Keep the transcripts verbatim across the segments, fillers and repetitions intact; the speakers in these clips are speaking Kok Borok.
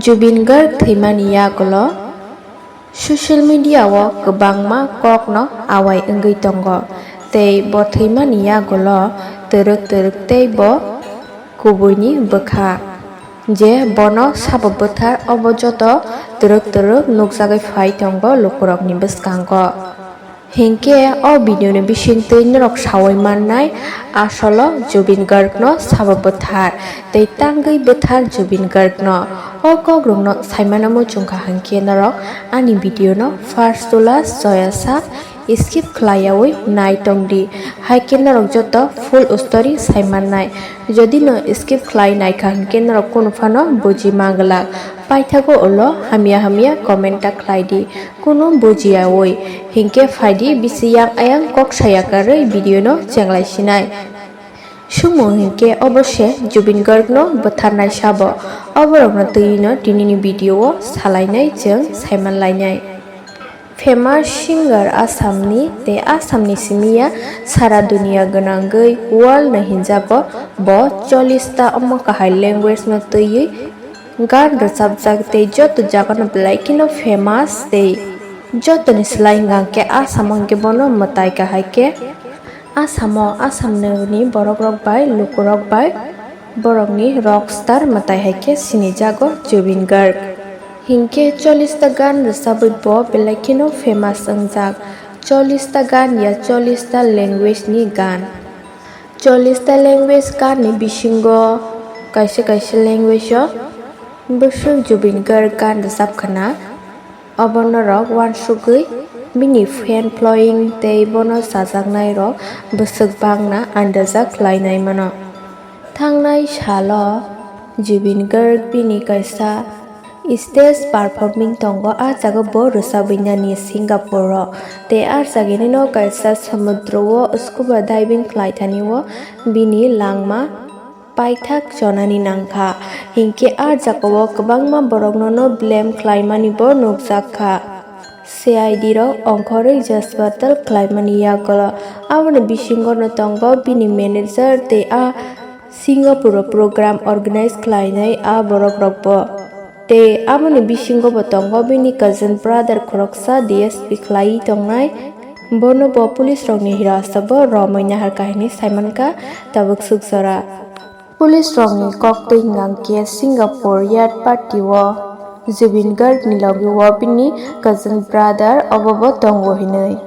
Zubeen Garg thwimani yagulo social media o kwbangma kokno awai wngwi tongo, tei bo thwimani yagulo twrwk twrwk tei bo kubuini bwkha. Je bono sabo bwthar, obo joto twrwk twrwk nukjagwi phai tongo lukurokni bwskango. Hinkhe o video ni bisingtwi norok sawi mannai, asolo Zubeen Garg no sabo bwthar, tei tangwi bwthar Zubeen Garg no. O kokrok no saimano muchungkha hinkhe norok ani video no first to last joya sak skip khlaiyawi nai tongdi, haikhe norok joto full story saimannai. Jodi no skip khlai naikha hinkhe norok kunu phano buji manglak. Paithago ulo hamya hamya comment ta khlaidi, kunu bujiyawi. Hinkhe phaidi bisi yang ayang kok saya karwi video no chenglai sinai. Sumung hinkhe obo se Zubeen Garg no bwtharnai sabo, oborokno twi no tinini video o salainai chwng saimanlainai. Famous singer Assamni tei Assamni simi ya sara duniya gwnangwi world no hinjago. Bo chollish ta omo kahai language no twiwi gan rwchapjak tei joto jagano belai kheno famous tei jotoni slai hwnkhe Assam o hwnkhe bono mwtai kahai khe Assam o Assamni borok rok bai lukurok bai borokni rock star mwtai hai khe sinijago Zubeen Garg. Hinkhe chollish ta gan rwchabwi bo belai kheno famous wngjak. Chollish ta gan ya chollish ta language ni gan. Chollish ta language gan ni bisingo kaisa kaisa language o bwswk Zubeen Garg gan rwchap khna. Obo norok uansugwi bini fan following tei bono chajaknai rok bwswk bangna andajak khlainai mano. Thangnai salo Zubeen Garg bini kaisa stage performing tongo, ah jaga bo rwchabwi nani Singapore o, tei ah jagani no kaisa somudro o scuba diving khlai thani o bini langma paithak chonani nangkha, hinkhe ah jagao kwbangma borokno no blame khlaimani bo nukjak kha. C I D rok ongkhorwi jail patal khlaimani yagulo. Aboni bisingo no tongo bini manager tei ah Singapore o program organize khlainai ah borok rokbo. Tei aboni bisingo bo tongo bini cousin brother khoroksa D S P khlaiwi tongnai. Bono bo police rokni hirasabo romwi naharkha hinwi saimankha tabuk swk jora. Police rokni koktwi hwnkhe Singapore yacht party o Zubeen Garg ni logi o bini cousin brother obo bo tongo hinwi.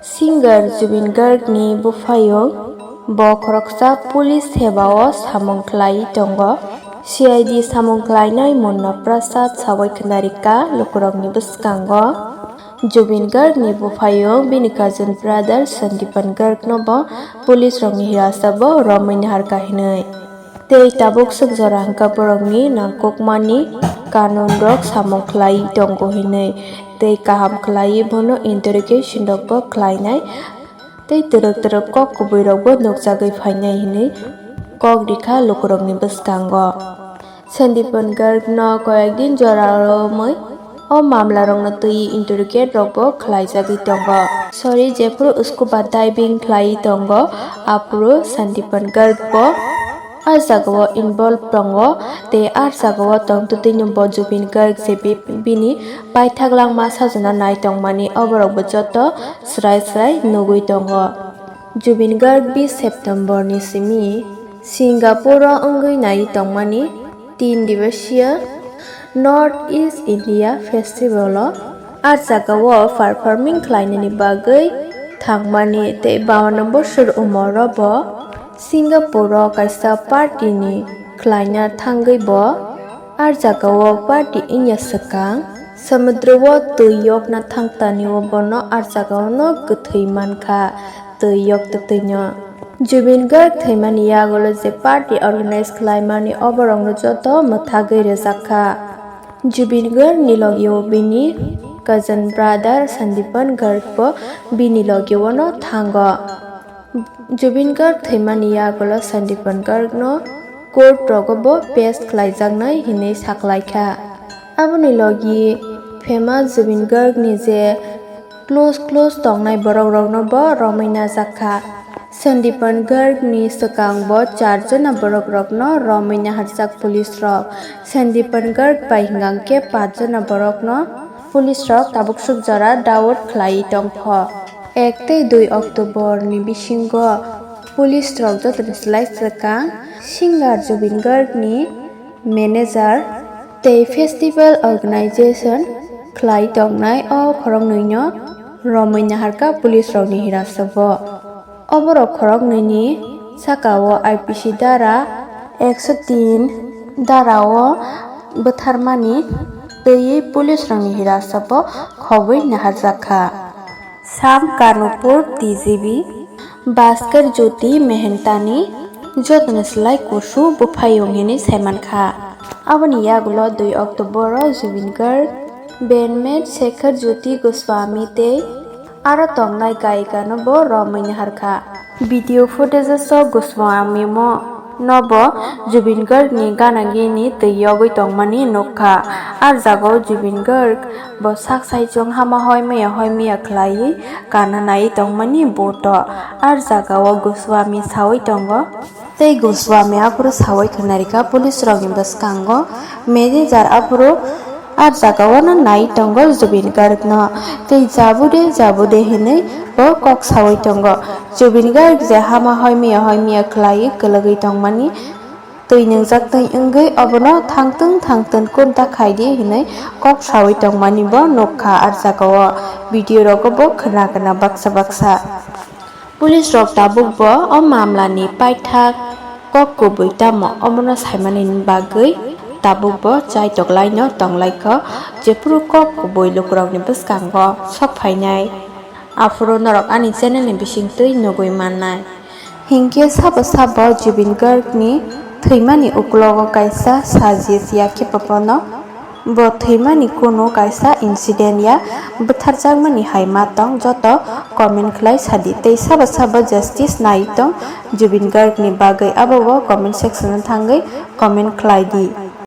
Singer Zubeen Garg ni buphayung bo khoroksa police seba o samung khlaiwi tongo. C I D samung khlainai Munna Prasad sawi khwnarikha lukurokni bwskango. Zubeen Garg ni buphayung bini cousin brother Sandipan Garg no bo police rokni hirasabo romwi naharkha hinwi. Tei tabuk swk jora hwnkha borokni nangkukmani kanun rok samung khlai tongo hinwi tei kaham khlaiwi bono interrogation rokbo khlainai tei twrwk twrwk kok kubui rokbo nukjagwi phainai hinwi kok rikha lukurokni bwskango. Sandipan Garg no koyek din jora romwi o mamla rokno twi interrogate rokbo khlaijagwi tongo. Sorry, jephuru scuba diving khlaiwi tongo, aphuru Sandipan Garg bo ah jagao involve tongo, tei ah jagao tongtwtwino bo Zubeen Garg je bi-, bini paithak langma sajona nai tongmani oborokbo joto srai srai nugwi tongo. Zubeen Garg bis September ni simi Singapore o wngwi nai tongmani tin divasia North East India Festival o ah jagao performing khlainani bagwi thangmani tei bawanno bosor umoro bo Singapore o kaisa party ni khlaina thangwi bo ah jagao party wngya swkang. Samudro o twi yokna thangtani o bono ah jagao no kwthwi mankha twi yok twtwino. Zubeen Garg thwimani yagulo je party organize khlaimani oborokno joto mwthagwi rwjakha. Zubeen Garg ni logio bini cousin brother Sandipan Garg bo bini logio no thango. Zubeen Garg thwimani yagulo Sandipan Garg no court rogo bo pes khlaijaknai hinwi saklaikha. Aboni logi famous Zubeen Garg ni je close close tongnai borok rokno bo romwi najakha. Sandipan Garg ni swkang bo char jona borok rokno romwi naharjak police rok. Sandipan Garg bai hwnkhe paanch jona borok no police rok tabuk swk jora daud khlaiwi tongkho. Ek tei dui October ni bisingo police rok joto ni slai swkang singer Zubeen Garg ni manager tei festival organization khlai tongnai o khoroknwi no romwi naharkha police rok ni hirasabo. Oborok khoroknwini saka-o I P C dara ekso tin dara-o bwtharmani twiwi police rokni hirasabo khobwi naharjak kha. Sam Kanupur D G B Bhaskar Jyoti Mehentani jotoni slai kusu bwphayung hinwi saimankha. Aboni yagulo dui October-o Zubeen Garg, bandmate Shekhar Jyoti Goswami tei aro tongnai gayikano bo romwi naharkha. Video footage-o Goswami mo no bo Zubeen Garg ni gana gini twi yogwi tongmani nukha. Ar jagao Zubeen Garg bo sak saichung hama hoi maya hoi maya khlaiwi kana naiwi tongmani boto. Ar jagao Goswami sawi tongo. Tei Goswami aphuru sawi khwnarikha police rokni bwskango manager aphuru ar jagao no nai tongo Zubeen Garg no. Tei jabude jabude hinwi bo kok sawi tongo. Zubeen Garg je hama hoi maya hoi maya khlaiwi kwlwgwi tongmani twi nwngjak twi wngwi obono thangtwng thangtwng kunta khaidi hinwi kok sawi tongmani bo nukha ar jagao video rogo bo khwna khwna baksa baksa. Police rok tabuk bo o mamla ni paithak kok kubui tamo omono saimani bagwi tabuk bo chaitok lai no tonglaikho, jephuru kok kubui lukurok ni bwskango sok phainai. Aphuru norok ani channel ni bisingtwi nugwi mannai. Hinkhe sabo sabo Zubeen Garg ni thwimani uklogo kaisa sajis ya khe bono Bo thwimani kunu kaisa incident ya, bwtharjakmani hai ma tong, joto comment khlai sadi tei sabo sabo justice nai tong Zubeen Garg ni bagwi, abo bo comment section o thangwi comment khlai di.